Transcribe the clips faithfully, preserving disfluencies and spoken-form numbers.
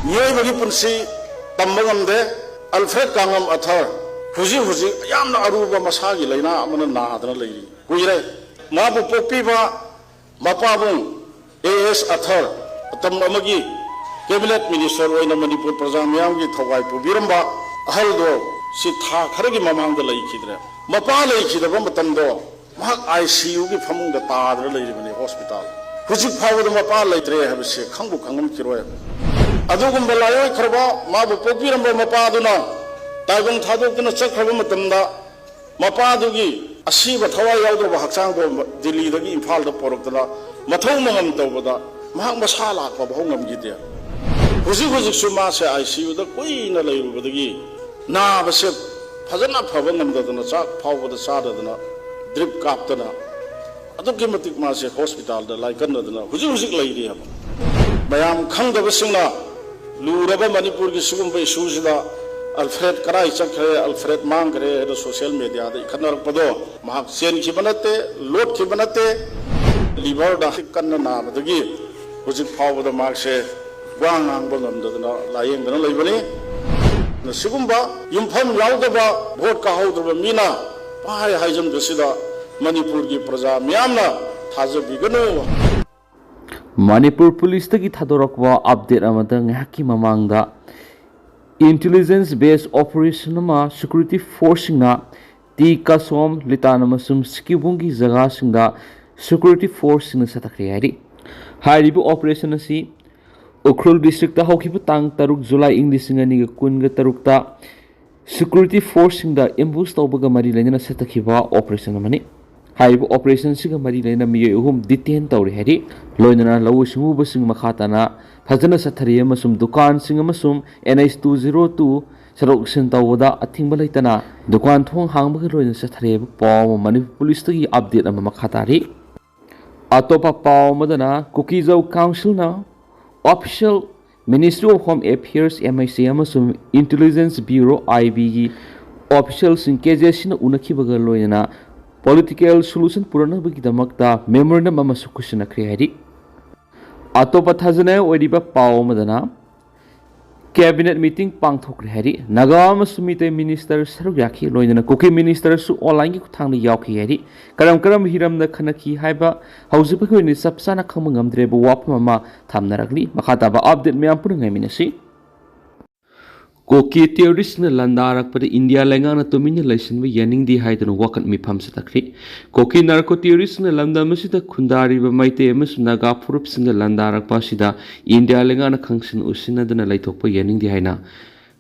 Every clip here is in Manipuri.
ꯃꯤꯑꯣꯏꯕꯒꯤ ꯄꯨꯟꯁꯤ ꯇꯝꯕ ꯉꯝꯗꯦ꯫ ꯑꯜꯐ꯭ꯔꯦꯗ ꯀꯥꯡꯉꯝ ꯑꯊꯔ ꯍꯧꯖꯤꯛ ꯍꯧꯖꯤꯛ ꯌꯥꯝꯅ ꯑꯔꯨꯕ ꯃꯁꯥꯒꯤ ꯂꯥꯏꯅꯥ ꯑꯃꯅ ꯅꯥꯗꯅ ꯂꯩꯔꯤ꯫ ꯀꯨꯏꯔꯦ꯫ ꯃꯥꯕꯨ ꯄꯣꯛꯄꯤꯕ ꯃꯄꯥꯕꯨꯡ ꯑꯦ ꯑꯦꯁ ꯑꯊꯔ, ꯃꯇꯝ ꯑꯃꯒꯤ ꯀꯦꯕꯤꯅꯦꯠ ꯃꯤꯅꯤꯁꯇꯔ ꯑꯣꯏꯅ ꯃꯅꯤꯄꯨꯔ ꯄ꯭ꯔꯖꯥ ꯃꯤꯌꯥꯝꯒꯤ ꯊꯧꯒꯥꯏ ꯄꯨꯕꯤꯔꯝꯕ ꯑꯍꯜꯗꯣ ꯁꯤ ꯊꯥ ꯈꯔꯒꯤ ꯃꯃꯥꯡꯗ ꯂꯩꯈꯤꯗ꯭ꯔꯦ꯫ ꯃꯄꯥ ꯂꯩꯈꯤꯗꯕ ꯃꯇꯝꯗꯣ ꯃꯍꯥꯛ ꯑꯥꯏ ꯁꯤ ꯌꯨꯒꯤ ꯐꯃꯨꯡꯗ ꯇꯥꯗꯅ ꯂꯩꯔꯤꯕꯅꯤ ꯍꯣꯁꯄꯤꯇꯥꯜ꯫ ꯍꯧꯖꯤꯛ ꯐꯥꯎꯕꯗ ꯃꯄꯥ ꯂꯩꯇ꯭ꯔꯦ ꯍꯥꯏꯕꯁꯦ ꯈꯪꯕꯨ ꯈꯪꯂꯝꯈꯤꯔꯣꯏ꯫ ꯑꯗꯨꯒꯨꯝꯕ ꯂꯥꯏꯑꯣꯏꯈ꯭ꯔꯕ ꯃꯥꯕꯨ ꯄꯣꯛꯄꯤꯔꯝꯕ ꯃꯄꯥꯗꯨꯅ ꯇꯥꯏꯕꯪ ꯊꯥꯗꯣꯛꯇꯨꯅ ꯆꯠꯈ꯭ꯔꯕ ꯃꯇꯝꯗ ꯃꯄꯥꯗꯨꯒꯤ ꯑꯁꯤꯕ ꯊꯋꯥꯏ ꯌꯥꯎꯗ꯭ꯔꯕ ꯍꯛꯆꯥꯡꯗꯣ ꯗꯤꯜꯂꯤꯗꯒꯤ ꯏꯝꯐꯥꯜꯗ ꯄꯣꯔꯛꯇꯅ ꯃꯊꯧ ꯃꯉꯝ ꯇꯧꯕꯗ ꯃꯍꯥꯛ ꯃꯁꯥ ꯂꯥꯛꯄ ꯐꯥꯎ ꯉꯝꯈꯤꯗꯦ꯫ ꯍꯧꯖꯤꯛ ꯍꯧꯖꯤꯛꯁꯨ ꯃꯥꯁꯦ ꯑꯥꯏ ꯁꯤ ꯌꯨꯗ ꯀꯨꯏꯅ ꯂꯩꯔꯨꯕꯗꯒꯤ ꯅꯥꯕꯁꯦ ꯐꯖꯅ ꯐꯕ ꯉꯝꯗꯗꯅ, ꯆꯥꯛ ꯐꯥꯎꯕꯗ ꯆꯥꯗꯗꯅ, ꯗ꯭ꯔꯤꯞ ꯀꯥꯞꯇꯅ, ꯑꯗꯨꯛꯀꯤ ꯃꯇꯤꯛ ꯃꯥꯁꯦ ꯍꯣꯁꯄꯤꯇꯥꯜꯗ ꯂꯥꯏꯀꯠꯅꯗꯅ ꯍꯧꯖꯤꯛ ꯍꯧꯖꯤꯛ ꯂꯩꯔꯤ ꯍꯥꯏꯕ꯫ ꯃꯌꯥꯝ ꯈꯪꯗꯕꯁꯤꯡꯅ ꯂꯨꯔꯕ ꯃꯅꯤꯄꯨꯔꯒꯤ ꯁꯤꯒꯨꯝꯕ ꯏꯁꯨꯁꯤꯗ ꯑꯜꯐ꯭ꯔꯦꯗ ꯀꯔꯥꯏ ꯆꯠꯈ꯭ꯔꯦ, ꯑꯜꯐ꯭ꯔꯦꯗ ꯃꯥꯡꯈ꯭ꯔꯦ ꯍꯥꯏꯅ ꯁꯣꯁꯤꯌꯦꯜ ꯃꯦꯗꯤꯌꯥꯗ ꯏꯈꯠꯅꯔꯛꯄꯗꯣ ꯃꯍꯥꯛ ꯆꯦꯟꯈꯤꯕ ꯅꯠꯇꯦ, ꯂꯣꯠꯈꯤꯕ ꯅꯠꯇꯦ꯫ ꯂꯤꯚꯔꯗ ꯀꯟꯅ ꯅꯥꯕꯗꯒꯤ ꯍꯧꯖꯤꯛ ꯐꯥꯎꯕꯗ ꯃꯍꯥꯛꯁꯦ ꯋꯥ ꯉꯥꯡꯕ ꯉꯝꯗꯗꯅ ꯂꯥꯌꯦꯡꯗꯅ ꯂꯩꯕꯅꯤ꯫ ꯁꯤꯒꯨꯝꯕ ꯌꯨꯝꯐꯝ ꯌꯥꯎꯗꯕ ꯚꯣꯠ ꯀꯥꯍꯧꯗ꯭ꯔꯕ ꯃꯤꯅ ꯄꯪꯍꯥꯏ ꯍꯥꯏꯖꯟꯕꯁꯤꯗ ꯃꯅꯤꯄꯨꯔꯒꯤ ꯄ꯭ꯔꯖꯥ ꯃꯤꯌꯥꯝꯅ ꯊꯥꯖꯕꯤꯒꯅꯨ꯫ ꯃꯅꯤꯄꯨꯔ ꯄꯨꯂꯤꯁꯇꯒꯤ ꯊꯥꯗꯣꯔꯛꯄ ꯑꯞꯗꯦꯠ ꯑꯃꯗ ꯉꯥꯏꯍꯥꯛꯀꯤ ꯃꯃꯥꯡꯗ intelligence based operation ꯑꯃ security forceꯁꯤꯡꯅ ꯇꯤ ꯀꯥꯁꯣꯝ, ꯂꯤꯇꯥꯟ ꯑꯃꯁꯨꯡ ꯁꯤꯀꯤꯕꯨꯡꯒꯤ ꯖꯒꯥꯁꯤꯡꯗ security forceꯁꯤꯡꯅ ꯆꯠꯊꯈ꯭ꯔꯦ ꯍꯥꯏꯔꯤ꯫ ꯍꯥꯏꯔꯤꯕ operation ꯑꯁꯤ ꯎꯈ꯭ꯔꯨꯜ districtꯇ ꯍꯧꯈꯤꯕ ꯇꯥꯡ ꯇꯔꯨꯛ July ꯏꯪ ꯂꯤꯁꯤꯡ ꯑꯅꯤꯒ ꯀꯨꯟꯒ ꯇꯔꯨꯛꯇ security forceꯁꯤꯡꯗ ambush ꯇꯧꯕꯒ ꯃꯔꯤ ꯂꯩꯅꯅ ꯆꯠꯊꯈꯤꯕ operation ꯑꯃꯅꯤ꯫ ꯍꯥꯏꯔꯤꯕ operationꯁꯤꯒ ꯃꯔꯤ ꯂꯩꯅꯅ ꯃꯤꯑꯣꯏ ꯑꯍꯨꯝ detain ꯇꯧꯔꯦ ꯍꯥꯏꯔꯤ꯫ ꯂꯣꯏꯅꯅ ꯂꯧꯎ ꯁꯤꯡꯎꯕꯁꯤꯡ ꯃꯈꯥ ꯇꯥꯅ ꯐꯖꯅ ꯆꯠꯊꯔꯤ ꯑꯃꯁꯨꯡ ꯗꯨꯀꯥꯟꯁꯤꯡ ꯑꯃꯁꯨꯡ N H two zero two ꯆꯠꯊꯣꯛ ꯆꯠꯁꯤꯟ ꯇꯧꯕꯗ ꯑꯊꯤꯡꯕ ꯂꯩꯇꯅ ꯗꯨꯀꯥꯟ ꯊꯣꯡ ꯍꯥꯡꯕꯒ ꯂꯣꯏꯅꯅ ꯆꯠꯊꯔꯦ ꯍꯥꯏꯕ ꯄꯥꯎ ꯑꯃ ꯃꯅꯤꯄꯨꯔ ꯄꯨꯂꯤꯁꯇꯒꯤ update ꯑꯃ ꯃꯈꯥ ꯇꯥꯔꯤ꯫ ꯑꯇꯣꯞꯄ ꯄꯥꯎ ꯑꯃꯗꯅ ꯀꯨꯀꯤꯖꯧ councilꯅ official Ministry of Home Affairs, M I C, ꯑꯃꯁꯨꯡ Intelligence Bureau, I Bꯒꯤ officialꯁꯤꯡ KJCꯅ ꯎꯅꯈꯤꯕꯒ ꯂꯣꯏꯅꯅ political solution ꯄꯨꯔꯛꯅꯕꯒꯤꯗꯃꯛꯇ memorandum ꯑꯃꯁꯨ ꯈꯨꯠꯁꯤꯟꯅꯈ꯭ꯔꯦ ꯍꯥꯏꯔꯤ꯫ ꯑꯇꯣꯞꯄ ꯊꯥꯖꯅꯤꯡꯉꯥꯏ ꯑꯣꯏꯔꯤꯕ ꯄꯥꯎ ꯑꯃꯗꯅ ꯀꯦꯕꯤꯅꯦꯠ ꯃꯤꯇꯤꯡ ꯄꯥꯡꯊꯣꯛꯈ꯭ꯔꯦ ꯍꯥꯏꯔꯤ꯫ ꯅꯥꯒꯥ ꯑꯃꯁꯨꯡ ꯃꯤꯇꯩ ꯃꯤꯅꯤꯁꯇꯔ ꯁꯔꯨꯛ ꯌꯥꯈꯤ, ꯂꯣꯏꯅꯅ ꯀꯨꯀꯤ ꯃꯤꯅꯤꯁꯇꯔꯁꯨ ꯑꯣꯟꯂꯥꯏꯟꯒꯤ ꯈꯨꯠꯊꯥꯡꯗ ꯌꯥꯎꯈꯤ ꯍꯥꯏꯔꯤ꯫ ꯀꯔꯝ ꯀꯔꯝꯕ ꯍꯤꯔꯝꯗ ꯈꯟꯅꯈꯤ ꯍꯥꯏꯕ ꯍꯧꯖꯤꯛ ꯑꯩꯈꯣꯏꯅ ꯆꯞ ꯆꯥꯅ ꯈꯪꯕ ꯉꯝꯗ꯭ꯔꯦꯕꯨ ꯋꯥꯐꯝ ꯑꯃ ꯊꯝꯅꯔꯛꯂꯤ꯫ ꯃꯈꯥ ꯇꯥꯕ ꯑꯞꯗꯦꯠ ꯃꯌꯥꯝ ꯄꯨꯟꯅ ꯉꯥꯏꯃꯤꯟꯅꯁꯤ꯫ ꯀꯨꯀꯤ ꯇꯦꯔꯣꯔꯤꯁꯅ ꯂꯥꯟꯗꯥꯔꯛꯄꯗ ꯏꯟꯗꯤꯌꯥ ꯂꯩꯉꯥꯛꯅ ꯇꯨꯃꯤꯟꯅ ꯂꯩꯁꯤꯟꯕ ꯌꯥꯅꯤꯡꯗꯦ ꯍꯥꯏꯗꯨꯅ ꯋꯥꯀꯠ ꯃꯤꯐꯝ ꯆꯠꯊꯈ꯭ꯔꯤ꯫ ꯀꯨꯀꯤ ꯅꯥꯔꯀꯣ ꯇꯦꯔꯣꯔꯤꯁꯅ ꯂꯝꯗꯝ ꯑꯁꯤꯗ ꯈꯨꯟꯗꯥꯔꯤꯕ ꯃꯩꯇꯩ ꯑꯃꯁꯨꯡ ꯅꯥꯒꯥ ꯐꯨꯔꯨꯞꯁꯤꯡꯗ ꯂꯥꯟꯗꯥꯔꯛꯄ ꯑꯁꯤꯗ ꯏꯟꯗꯤꯌꯥ ꯂꯩꯉꯥꯛꯅ ꯈꯪꯁꯤꯟ ꯎꯁꯤꯟꯅꯗꯅ ꯂꯩꯊꯣꯛꯄ ꯌꯥꯅꯤꯡꯗꯦ ꯍꯥꯏꯅ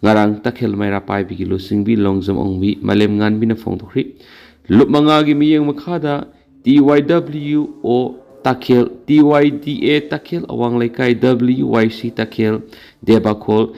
ꯉꯔꯥꯡ ꯇꯈꯦꯜ ꯃꯩꯔꯥ ꯄꯥꯏꯕꯤꯒꯤ ꯂꯨꯆꯤꯡꯕꯤ ꯂꯣꯡꯖꯝ ꯑꯣꯡꯕꯤ ꯃꯥꯂꯦꯝ ꯉꯥꯟꯕꯤꯅ ꯐꯣꯡꯗꯣꯛꯈ꯭ꯔꯤ꯫ ꯂꯨꯞ ꯃꯉꯥꯒꯤ ꯃꯤꯠꯌꯦꯡ ꯃꯈꯥꯗ ꯇꯤ ꯋꯥꯏ ꯗꯕ꯭ꯂꯤꯎ ꯑꯣ ꯇꯈꯦꯜ, ꯇꯤ ꯋꯥꯏ ꯗꯤ ꯑꯦ ꯇꯈꯦꯜ ꯑꯋꯥꯡ ꯂꯩꯀꯥꯏ, ꯗꯕ꯭ꯂꯤꯎ ꯋꯥꯏ ꯁꯤ ꯇꯈꯦꯜ ꯗꯦꯕꯥꯈꯣꯜ,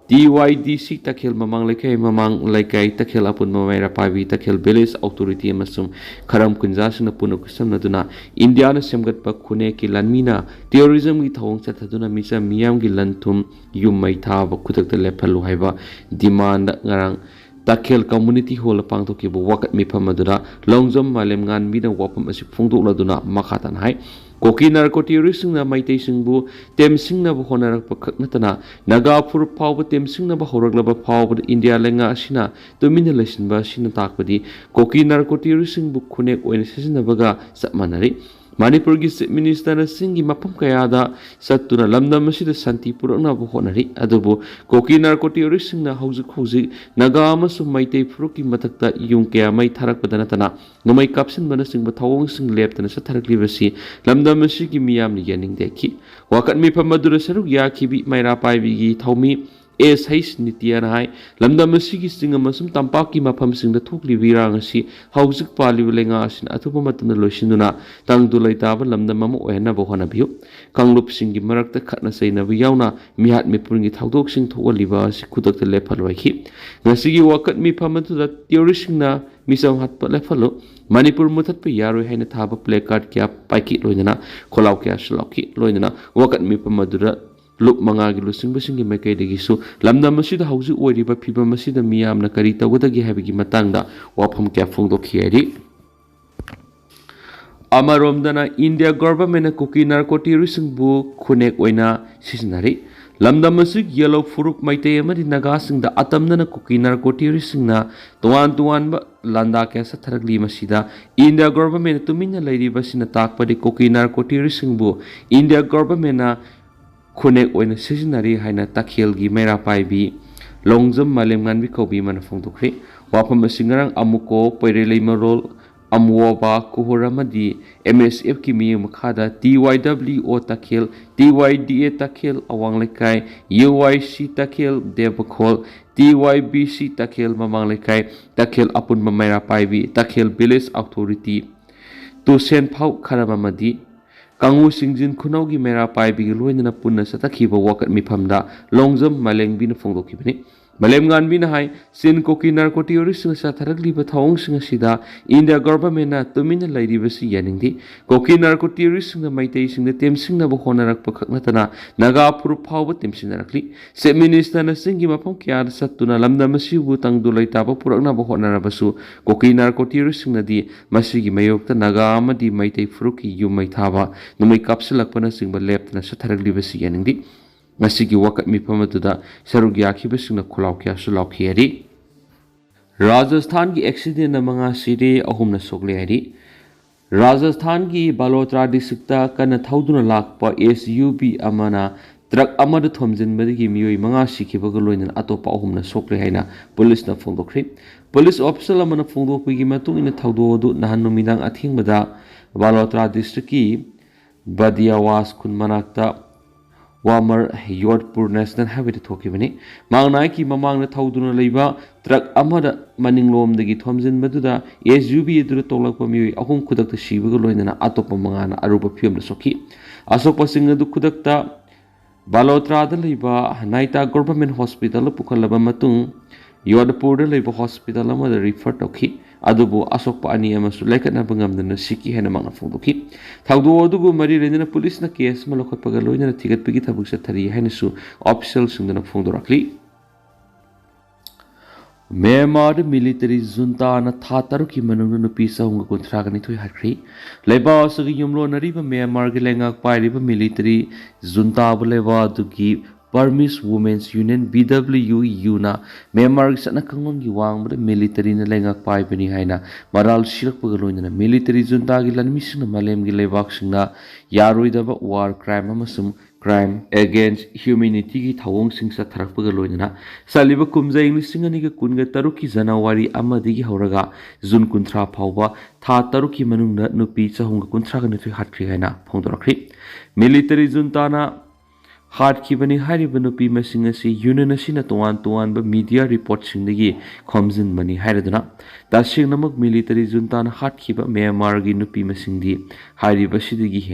ꯇꯤ ꯋꯥꯏ ꯗꯤ ꯁꯤ ꯇꯈꯦꯜ ꯃꯃꯥꯡ ꯂꯩꯀꯥꯏ, ꯃꯃꯥꯡ ꯂꯩꯀꯥꯏ ꯇꯈꯦꯜ ꯑꯄꯨꯟꯕ ꯃꯩꯔꯥ ꯄꯥꯏꯕꯤ ꯇꯈꯦꯜ ꯚꯤꯂꯦꯖ ꯑꯣꯊꯣꯔꯤꯇꯤ ꯑꯃꯁꯨꯡ ꯈꯔꯝ ꯀꯨꯟꯖꯥꯁꯤꯡꯅ ꯄꯨꯟꯅ ꯈꯨꯠꯁꯝꯅꯗꯨꯅ ꯏꯟꯗꯤꯌꯥꯅ ꯁꯦꯝꯒꯠꯄ ꯈꯨꯟꯅꯦꯛꯀꯤ ꯂꯥꯟꯃꯤꯅ ꯇꯦꯔꯣꯔꯤꯖꯝꯒꯤ ꯊꯧꯑꯣꯡ ꯆꯠꯊꯗꯨꯅ ꯃꯤꯆꯝ ꯃꯤꯌꯥꯝꯒꯤ ꯂꯟ ꯊꯨꯝ, ꯌꯨꯝ ꯃꯩ ꯊꯥꯕ ꯈꯨꯗꯛꯇ ꯂꯦꯞꯍꯜꯂꯨ ꯍꯥꯏꯕ ꯗꯤꯃꯥꯟꯗ ꯉꯔꯥꯡ ꯇꯈꯦꯜ ꯀꯝꯃꯨꯅꯤꯇꯤ ꯍꯣꯜꯗ ꯄꯥꯡꯊꯣꯛꯈꯤꯕ ꯋꯥꯀꯠ ꯃꯤꯐꯝ ꯑꯗꯨꯗ ꯂꯣꯡꯖꯝ ꯃꯥꯂꯦꯝ ꯉꯥꯟꯕꯤꯅ ꯋꯥꯐꯝ ꯑꯁꯤ ꯐꯣꯡꯗꯣꯛꯂꯗꯨꯅ ꯃꯈꯥ ꯇꯥꯅ ꯍꯥꯏ, ꯀꯨꯀꯤ ꯅꯥꯔꯀꯣ ꯇꯦꯔꯣꯔꯤꯁꯁꯤꯡꯅ ꯃꯩꯇꯩꯁꯤꯡꯕꯨ ꯇꯦꯝꯁꯤꯡꯅꯕ ꯍꯣꯠꯅꯔꯛꯄ ꯈꯛ ꯅꯠꯇꯅ ꯅꯥꯒꯥ ꯐꯨꯔꯨꯞ ꯐꯥꯎꯕ ꯇꯦꯝꯁꯤꯡꯅꯕ ꯍꯧꯔꯛꯂꯕ ꯐꯥꯎꯕꯗ ꯏꯟꯗꯤꯌꯥ ꯂꯩꯉꯥꯛ ꯑꯁꯤꯅ ꯇꯨꯃꯤꯟꯅ ꯂꯩꯁꯤꯟꯕ ꯑꯁꯤꯅ ꯇꯥꯛꯄꯗꯤ ꯀꯨꯀꯤ ꯅꯥꯔꯀꯣ ꯇꯦꯔꯣꯔꯤꯁꯁꯤꯡꯕꯨ ꯈꯨꯟꯅꯦꯛ ꯑꯣꯏꯅ ꯁꯤꯖꯤꯟꯅꯕꯒ ꯆꯞ ꯃꯥꯟꯅꯔꯤ꯫ ꯃꯅꯤꯄꯨꯔꯒꯤ ꯆꯤꯐ ꯃꯤꯅꯤꯁꯇꯔꯅ ꯆꯤꯡꯒꯤ ꯃꯐꯝ ꯀꯌꯥꯗ ꯆꯠꯇꯨꯅ ꯂꯝꯗꯝ ꯑꯁꯤꯗ ꯁꯥꯟꯇꯤ ꯄꯨꯔꯛꯅꯕ ꯍꯣꯠꯅꯔꯤ, ꯑꯗꯨꯕꯨ ꯀꯨꯀꯤ ꯅꯥꯔꯀꯣ ꯇꯦꯔꯣꯔꯤꯁꯁꯤꯡꯅ ꯍꯧꯖꯤꯛ ꯍꯧꯖꯤꯛ ꯅꯥꯒꯥ ꯑꯃꯁꯨꯡ ꯃꯩꯇꯩ ꯐꯨꯔꯨꯞꯀꯤ ꯃꯊꯛꯇ ꯌꯨꯝ ꯀꯌꯥ ꯃꯩ ꯊꯥꯔꯛꯄꯗ ꯅꯠꯇꯅ ꯅꯣꯡꯃꯩ ꯀꯥꯞꯁꯤꯟꯕꯅꯆꯤꯡꯕ ꯊꯧꯑꯣꯡꯁꯤꯡ ꯂꯦꯞꯇꯅ ꯆꯠꯊꯔꯛꯂꯤꯕꯁꯤ ꯂꯝꯗꯝ ꯑꯁꯤꯒꯤ ꯃꯤꯌꯥꯝꯅ ꯌꯥꯅꯤꯡꯗꯦ ꯍꯥꯏꯈꯤ꯫ ꯋꯥꯀꯠ ꯃꯤꯐꯝ ꯑꯗꯨꯗ ꯁꯔꯨꯛ ꯌꯥꯈꯤꯕꯤ ꯃꯩꯔꯥ ꯄꯥꯏꯕꯤꯒꯤ ꯊꯧꯃꯤ ꯑꯦꯁ ꯍꯩꯁ ꯅꯤꯇꯤꯌꯥꯅ ꯍꯥꯏ, ꯂꯝꯗꯝ ꯑꯁꯤꯒꯤ ꯆꯤꯡ ꯑꯃꯁꯨꯡ ꯇꯝꯄꯥꯛꯀꯤ ꯃꯐꯝꯁꯤꯡꯗ ꯊꯣꯛꯂꯤꯕ ꯏꯔꯥꯡ ꯑꯁꯤ ꯍꯧꯖꯤꯛ ꯄꯥꯜꯂꯤꯕ ꯂꯩꯉꯥꯛ ꯑꯁꯤꯅ ꯑꯊꯨꯕ ꯃꯇꯝꯗ ꯂꯣꯏꯁꯤꯟꯗꯨꯅ ꯇꯪꯗꯨ ꯂꯩꯇꯥꯕ ꯂꯝꯗꯝ ꯑꯃ ꯑꯣꯏꯍꯟꯅꯕ ꯍꯣꯠꯅꯕꯤꯌꯨ꯫ ꯀꯥꯡꯂꯨꯞꯁꯤꯡꯒꯤ ꯃꯔꯛꯇ ꯈꯠꯅ ꯆꯩꯅꯕ ꯌꯥꯎꯅ ꯃꯤꯍꯥꯠ ꯃꯤꯄꯨꯟꯒꯤ ꯊꯧꯗꯣꯛꯁꯤꯡ ꯊꯣꯛꯍꯜꯂꯤꯕ ꯑꯁꯤ ꯈꯨꯗꯛꯇ ꯂꯦꯞꯍꯜꯂꯨ ꯍꯥꯏꯈꯤ꯫ ꯉꯁꯤꯒꯤ ꯋꯥꯀꯠ ꯃꯤꯐꯝ ꯑꯗꯨꯗ ꯇꯦꯔꯣꯔꯤꯁꯁꯤꯡꯅ ꯃꯤꯆꯝ ꯍꯥꯠꯄ ꯂꯦꯞꯍꯜꯂꯨ, ꯃꯅꯤꯄꯨꯔ ꯃꯨꯊꯠꯄ ꯌꯥꯔꯣꯏ ꯍꯥꯏꯅ ꯊꯥꯕ ꯄ꯭ꯂꯦ ꯀꯥꯔꯗ ꯀꯌꯥ ꯄꯥꯏꯈꯤ, ꯂꯣꯏꯅꯅ ꯈꯣꯜꯂꯥꯎ ꯀꯌꯥꯁꯨ ꯂꯥꯎꯈꯤ, ꯂꯣꯏꯅꯅ ꯋꯥꯀꯠ ꯃꯤꯐꯝ ꯑꯗꯨꯗ ꯂꯨꯞ ꯃꯉꯥꯒꯤ ꯂꯨꯆꯤꯡꯕꯁꯤꯡꯒꯤ ꯃꯥꯏꯀꯩꯗꯒꯤꯁꯨ ꯂꯝꯗꯝ ꯑꯁꯤꯗ ꯍꯧꯖꯤꯛ ꯑꯣꯏꯔꯤꯕ ꯐꯤꯕꯝ ꯑꯁꯤꯗ ꯃꯤꯌꯥꯝꯅ ꯀꯔꯤ ꯇꯧꯒꯗꯒꯦ ꯍꯥꯏꯕꯒꯤ ꯃꯇꯥꯡꯗ ꯋꯥꯐꯝ ꯀꯌꯥ ꯐꯣꯡꯗꯣꯛꯈꯤ ꯍꯥꯏꯔꯤ꯫ ꯑꯃꯔꯣꯝꯗꯅ ꯏꯟꯗꯤꯌꯥ ꯒꯣꯚꯔꯟꯃꯦꯟꯠꯅ ꯀꯨꯀꯤ ꯅꯥꯔꯀꯣ ꯇꯦꯔꯣꯔꯤꯁꯁꯤꯡꯕꯨ ꯈꯨꯟꯅꯦꯛ ꯑꯣꯏꯅ ꯁꯤꯖꯤꯟꯅꯔꯤ꯫ ꯂꯝꯗꯝ ꯑꯁꯤꯒꯤ ꯌꯦꯜꯍꯧ ꯐꯨꯔꯨꯞ ꯃꯩꯇꯩ ꯑꯃꯗꯤ ꯅꯥꯒꯥꯁꯤꯡꯗ ꯑꯇꯝꯅꯅ ꯀꯨꯀꯤ ꯅꯥꯔꯀꯣ ꯇꯦꯔꯣꯔꯤꯁꯁꯤꯡꯅ ꯇꯣꯉꯥꯟ ꯇꯣꯉꯥꯟꯕ ꯂꯥꯟꯗꯥ ꯀꯌꯥ ꯆꯠꯊꯔꯛꯂꯤ꯫ ꯃꯁꯤꯗ ꯏꯟꯗꯤꯌꯥ ꯒꯣꯚꯔꯟꯃꯦꯟꯠꯅ ꯇꯨꯃꯤꯟꯅ ꯂꯩꯔꯤꯕꯁꯤꯅ ꯇꯥꯛꯄꯗꯤ ꯀꯨꯀꯤ ꯅꯥꯔꯀꯣ ꯇꯦꯔꯣꯔꯤꯁꯁꯤꯡꯕꯨ ꯏꯟꯗꯤꯌꯥ ꯒꯣꯚꯔꯟꯃꯦꯟꯠꯅ ꯈꯨꯠꯅꯦꯛ ꯑꯣꯏꯅ ꯁꯤꯖꯤꯟꯅꯔꯤ ꯍꯥꯏꯅ ꯇꯥꯈꯦꯜꯒꯤ ꯃꯩꯔꯥ ꯄꯥꯏꯕꯤ ꯂꯣꯡꯖꯝ ꯃꯥꯂꯦꯝꯉꯥꯟꯕꯤ ꯀꯧꯕꯤ ꯑꯃꯅ ꯐꯣꯡꯗꯣꯛꯈ꯭ꯔꯦ꯫ ꯋꯥꯐꯝ ꯑꯁꯤ ꯉꯔꯥꯡ ꯑꯃꯨꯀꯣ ꯄꯩꯔꯩꯂꯩꯃꯔꯣꯜ ꯑꯃꯨꯋꯥꯕ ꯀꯨꯍꯨꯔ ꯑꯃꯗꯤ ꯑꯦꯝ ꯑꯦꯁ ꯑꯦꯐꯀꯤ ꯃꯤꯠꯌꯦꯡ ꯃꯈꯥꯗ ꯇꯤ ꯋꯥꯏ ꯗꯕ꯭ꯂꯤꯎ ꯑꯣ ꯇꯥꯈꯦꯜ, ꯇꯤ ꯋꯥꯏ ꯗꯤ ꯑꯦ ꯇꯥꯈꯦꯜ ꯑꯋꯥꯡ ꯂꯩꯀꯥꯏ, ꯌꯨ ꯋꯥꯏ ꯁꯤ ꯇꯥꯈꯦꯜ ꯗꯦꯕꯈꯣꯜ, ꯇꯤ ꯋꯥꯏ ꯕꯤ ꯁꯤ ꯇꯥꯈꯦꯜ ꯃꯃꯥꯡ ꯂꯩꯀꯥꯏ, ꯇꯥꯈꯦꯜ ꯑꯄꯨꯟꯕ ꯃꯩꯔꯥ ꯄꯥꯏꯕꯤ, ꯇꯥꯈꯦꯜ ꯚꯤꯂꯦꯖ ꯑꯣꯊꯣꯔꯤꯇꯤ, ꯇꯨꯁꯦꯟ ꯐꯥꯎ ꯈꯔꯝ ꯑꯃꯗꯤ ꯀꯥꯡꯉꯨ ꯁꯤꯡꯖꯤꯟ ꯈꯨꯅꯧꯒꯤ ꯃꯩꯔꯥ ꯄꯥꯏꯕꯤꯒ ꯂꯣꯏꯅꯅ ꯄꯨꯟꯅ ꯆꯠꯊꯈꯤꯕ ꯋꯥꯀꯠ ꯃꯤꯐꯝꯗ ꯂꯣꯡꯖꯝ ꯃꯥꯂꯦꯝꯉꯥꯟꯕꯤꯅ ꯐꯣꯡꯗꯣꯛꯈꯤꯕꯅꯤ꯫ ꯃꯥꯂꯦꯝꯉꯥꯟꯕꯤꯅ ꯍꯥꯏ, ꯆꯤꯟ ꯀꯨꯀꯤ ꯅꯥꯔꯀꯣ ꯇꯦꯔꯣꯔꯤꯁꯁꯤꯡꯅ ꯆꯠꯊꯔꯛꯂꯤꯕ ꯊꯧꯑꯣꯡꯁꯤꯡ ꯑꯁꯤꯗ ꯏꯟꯗꯤꯌꯥ ꯒꯣꯚꯔꯟꯃꯦꯟꯠꯅ ꯇꯨꯃꯤꯟꯅ ꯂꯩꯔꯤꯕꯁꯤ ꯌꯥꯅꯤꯡꯗꯦ꯫ ꯀꯨꯀꯤ ꯅꯥꯔꯀꯣ ꯇꯦꯔꯣꯔꯤꯁꯁꯤꯡꯅ ꯃꯩꯇꯩꯁꯤꯡꯗ ꯇꯦꯝꯁꯤꯡꯅꯕ ꯍꯣꯠꯅꯔꯛꯄ ꯈꯛ ꯅꯠꯇꯅ ꯅꯥꯒꯥ ꯐꯨꯔꯨꯞ ꯐꯥꯎꯕ ꯇꯦꯝꯁꯤꯟꯅꯔꯛꯂꯤ꯫ ꯆꯤꯐ ꯃꯤꯅꯤꯁꯇꯔꯅ ꯆꯤꯡꯒꯤ ꯃꯐꯝ ꯀꯌꯥꯗ ꯆꯠꯇꯨꯅ ꯂꯝꯗꯝ ꯑꯁꯤꯕꯨ ꯇꯪꯗꯨ ꯂꯩꯇꯥꯕ ꯄꯨꯔꯛꯅꯕ ꯍꯣꯠꯅꯔꯕꯁꯨ ꯀꯨꯀꯤ ꯅꯥꯔꯀꯣ ꯇꯦꯔꯣꯔꯤꯁꯁꯤꯡꯅꯗꯤ ꯃꯁꯤꯒꯤ ꯃꯥꯌꯣꯛꯇ ꯅꯥꯒꯥ ꯑꯃꯗꯤ ꯃꯩꯇꯩ ꯐꯨꯔꯨꯞꯀꯤ ꯌꯨꯝ ꯃꯩ ꯊꯥꯕ, ꯅꯣꯡꯃꯩ ꯀꯥꯞꯁꯤꯜꯂꯛꯄꯅꯆꯤꯡꯕ ꯂꯦꯞꯇꯅ ꯆꯠꯊꯔꯛꯂꯤꯕꯁꯤ ꯌꯥꯅꯤꯡꯗꯦ꯫ ꯉꯁꯤꯒꯤ ꯋꯥꯀꯠ ꯃꯤꯐꯝ ꯑꯗꯨꯗ ꯁꯔꯨꯛ ꯌꯥꯈꯤꯕꯁꯤꯡꯅ ꯈꯣꯜꯂꯥꯎ ꯀꯌꯥꯁꯨ ꯂꯥꯎꯈꯤ ꯍꯥꯏꯔꯤ꯫ ꯔꯥꯖꯁꯊꯥꯟꯒꯤ ꯑꯦꯛꯁꯤꯗꯦꯟꯅ ꯃꯉꯥ ꯁꯤꯔꯦ, ꯑꯍꯨꯝꯅ ꯁꯣꯛꯂꯦ ꯍꯥꯏꯔꯤ꯫ ꯔꯥꯖꯁꯊꯥꯟꯒꯤ ꯕꯥꯂꯣꯇ꯭ꯔꯥ ꯗꯤꯁꯇ꯭ꯔꯤꯛꯇ ꯀꯟꯅ ꯊꯧꯗꯨꯅ ꯂꯥꯛꯄ ꯑꯦꯁ ꯌꯨ ꯚꯤ ꯑꯃꯅ ꯇ꯭ꯔꯛ ꯑꯃꯗ ꯊꯣꯝꯖꯤꯟꯕꯗꯒꯤ ꯃꯤꯑꯣꯏ ꯃꯉꯥ ꯁꯤꯈꯤꯕꯒ ꯂꯣꯏꯅꯅ ꯑꯇꯣꯞꯄ ꯑꯍꯨꯝꯅ ꯁꯣꯛꯂꯦ ꯍꯥꯏꯅ ꯄꯨꯂꯤꯁꯅ ꯐꯣꯡꯗꯣꯛꯈ꯭ꯔꯤ꯫ ꯄꯨꯂꯤꯁ ꯑꯣꯐꯤꯁꯤꯌꯦꯜ ꯑꯃꯅ ꯐꯣꯡꯗꯣꯛꯄꯒꯤ ꯃꯇꯨꯡ ꯏꯟꯅ ꯊꯧꯗꯣꯛ ꯑꯗꯨ ꯅꯍꯥꯟ ꯅꯨꯃꯤꯗꯥꯡ ꯑꯊꯦꯡꯕꯗ ꯕꯥꯂꯣꯇ꯭ꯔꯥ ꯗꯤꯁꯇ꯭ꯔꯤꯛꯀꯤ ꯕꯗꯤꯌꯥꯋꯥꯁ ꯈꯨꯟ ꯃꯅꯥꯛꯇ ꯋꯥꯃꯔ ꯌꯣꯗꯄꯨꯔ ꯅꯦꯁꯅꯦꯜ ꯍꯥꯏꯋꯦꯗ ꯊꯣꯛꯈꯤꯕꯅꯤ꯫ ꯃꯥꯡꯅꯥꯏꯀꯤ ꯃꯃꯥꯡꯗ ꯊꯧꯗꯨꯅ ꯂꯩꯕ ꯇ꯭ꯔꯛ ꯑꯃꯗ ꯃꯅꯤꯡꯂꯣꯝꯗꯒꯤ ꯊꯣꯝꯖꯤꯟꯕꯗꯨꯗ ꯑꯦꯁ ꯌꯨ ꯚꯤ ꯑꯗꯨꯗ ꯇꯣꯡꯂꯛꯄ ꯃꯤꯑꯣꯏ ꯑꯍꯨꯝ ꯈꯨꯗꯛꯇ ꯁꯤꯕꯒ ꯂꯣꯏꯅꯅ ꯑꯇꯣꯞꯄ ꯃꯉꯥꯅ ꯑꯔꯨꯕ ꯐꯤꯕꯝꯗ ꯁꯣꯛꯈꯤ꯫ ꯑꯁꯣꯛꯄꯁꯤꯡ ꯑꯗꯨ ꯈꯨꯗꯛꯇ ꯕꯥꯂꯣꯇ꯭ꯔꯥꯗ ꯂꯩꯕ ꯅꯥꯏꯇꯥ ꯒꯣꯚꯔꯟꯃꯦꯟꯠ ꯍꯣꯁꯄꯤꯇꯥꯜꯗ ꯄꯨꯈꯠꯂꯕ ꯃꯇꯨꯡ ꯌꯣꯗꯄꯨꯔꯗ ꯂꯩꯕ ꯍꯣꯁꯄꯤꯇꯥꯜ ꯑꯃꯗ ꯔꯤꯐꯔ ꯇꯧꯈꯤ꯫ ꯑꯗꯨꯕꯨ ꯑꯁꯣꯛꯄ ꯑꯅꯤ ꯑꯃꯁꯨ ꯂꯥꯏꯀꯠꯅꯕ ꯉꯝꯗꯅ ꯁꯤꯈꯤ ꯍꯥꯏꯅ ꯃꯍꯥꯛꯅ ꯐꯣꯡꯗꯣꯛꯈꯤ꯫ ꯊꯧꯗꯣꯛ ꯑꯗꯨꯕꯨ ꯃꯔꯤ ꯂꯩꯅꯅ ꯄꯨꯂꯤꯁꯅ ꯀꯦꯁ ꯑꯃ ꯂꯧꯈꯠꯄꯒ ꯂꯣꯏꯅꯅ ꯊꯤꯒꯠꯄꯒꯤ ꯊꯕꯛ ꯆꯠꯊꯔꯤ ꯍꯥꯏꯅꯁꯨ ꯑꯣꯐꯤꯁꯤꯌꯦꯜꯁꯤꯡꯗꯨꯅ ꯐꯣꯡꯗꯣꯔꯛꯂꯤ꯫ ꯃ꯭ꯌꯥꯟꯃꯥꯔꯗ ꯃꯤꯂꯤꯇꯔꯤ ꯖꯨꯟꯇꯥꯅ ꯊꯥ ꯇꯔꯨꯛꯀꯤ ꯃꯅꯨꯡꯗ ꯅꯨꯄꯤ ꯆꯍꯨꯝꯒ ꯀꯨꯟꯊ꯭ꯔꯥꯒ ꯅꯤꯊꯣꯏ ꯍꯥꯠꯈ꯭ꯔꯤ꯫ ꯂꯩꯕꯥꯛ ꯑꯁꯤꯒꯤ ꯌꯨꯝꯂꯣꯟꯅꯔꯤꯕ ꯃ꯭ꯌꯥꯟꯃꯥꯔꯒꯤ ꯂꯩꯉꯥꯛ ꯄꯥꯏꯔꯤꯕ ꯃꯤꯂꯤꯇꯔꯤ ꯖꯨꯟꯇꯥꯕꯨ ꯂꯩꯕꯥꯛ ꯑꯗꯨꯒꯤ Burmese Women's Union, B W U ꯅ ꯃ꯭ꯌꯥꯟꯃꯥꯔꯒꯤ ꯆꯠꯅ ꯀꯥꯡꯂꯣꯟꯒꯤ ꯋꯥꯡꯃꯗ ꯃꯤꯂꯤꯇꯔꯤꯅ ꯂꯩꯉꯥꯛ ꯄꯥꯏꯕꯅꯤ ꯍꯥꯏꯅ ꯃꯔꯥꯜ ꯁꯤꯔꯛꯄꯒ ꯂꯣꯏꯅꯅ ꯃꯤꯂꯤꯇꯔꯤ ꯖꯨꯟꯇꯥꯒꯤ ꯂꯥꯟꯃꯤꯁꯤꯡꯅ ꯃꯥꯂꯦꯝꯒꯤ ꯂꯩꯕꯥꯛꯁꯤꯡꯅ ꯌꯥꯔꯣꯏꯗꯕ war crime ꯑꯃꯁꯨꯡ crime against humanityꯒꯤ ꯊꯧꯑꯣꯡꯁꯤꯡ ꯆꯠꯊꯔꯛꯄꯒ ꯂꯣꯏꯅꯅ ꯆꯠꯂꯤꯕ ꯀꯨꯝꯖꯥ ꯏꯪ ꯂꯤꯁꯤꯡ ꯑꯅꯤꯒ ꯀꯨꯟꯒ ꯇꯔꯨꯛꯀꯤ ꯖꯅꯋꯥꯔꯤ ꯑꯃꯗꯒꯤ ꯍꯧꯔꯒ ꯖꯨꯟ ꯀꯨꯟꯊ꯭ꯔꯥ ꯐꯥꯎꯕ ꯊꯥ ꯇꯔꯨꯛꯀꯤ ꯃꯅꯨꯡꯗ ꯅꯨꯄꯤ ꯆꯍꯨꯝꯒ ꯀꯨꯟꯊ꯭ꯔꯥꯒ ꯅꯤꯊꯣꯏ ꯍꯥꯠꯈ꯭ꯔꯦ ꯍꯥꯏꯅ ꯐꯣꯡꯗꯣꯔꯛꯈ꯭ꯔꯤ꯫ ꯃꯤꯂꯤꯇꯔꯤ ꯖꯨꯟꯇꯥꯅ ꯍꯥꯠꯈꯤꯕꯅꯤ ꯍꯥꯏꯔꯤꯕ ꯅꯨꯄꯤ ꯃꯁꯤꯡ ꯑꯁꯤ ꯌꯨꯅꯤꯌꯟ ꯑꯁꯤꯅ ꯇꯣꯉꯥꯟ ꯇꯣꯉꯥꯟꯕ ꯃꯤꯗꯤꯌꯥ ꯔꯤꯄꯣꯔꯠꯁꯤꯡꯗꯒꯤ ꯈꯣꯝꯖꯤꯟꯕꯅꯤ ꯍꯥꯏꯔꯗꯨꯅ, ꯇꯁꯦꯡꯅꯃꯛ ꯃꯤꯂꯤꯇꯔꯤ ꯖꯨꯟꯇꯥꯅ ꯍꯥꯠꯈꯤꯕ ꯃ꯭ꯌꯥꯟꯃꯥꯔꯒꯤ ꯅꯨꯄꯤ ꯃꯁꯤꯡꯗꯤ ꯍꯥꯏꯔꯤꯕꯁꯤꯗꯒꯤ ꯍꯦꯟꯅ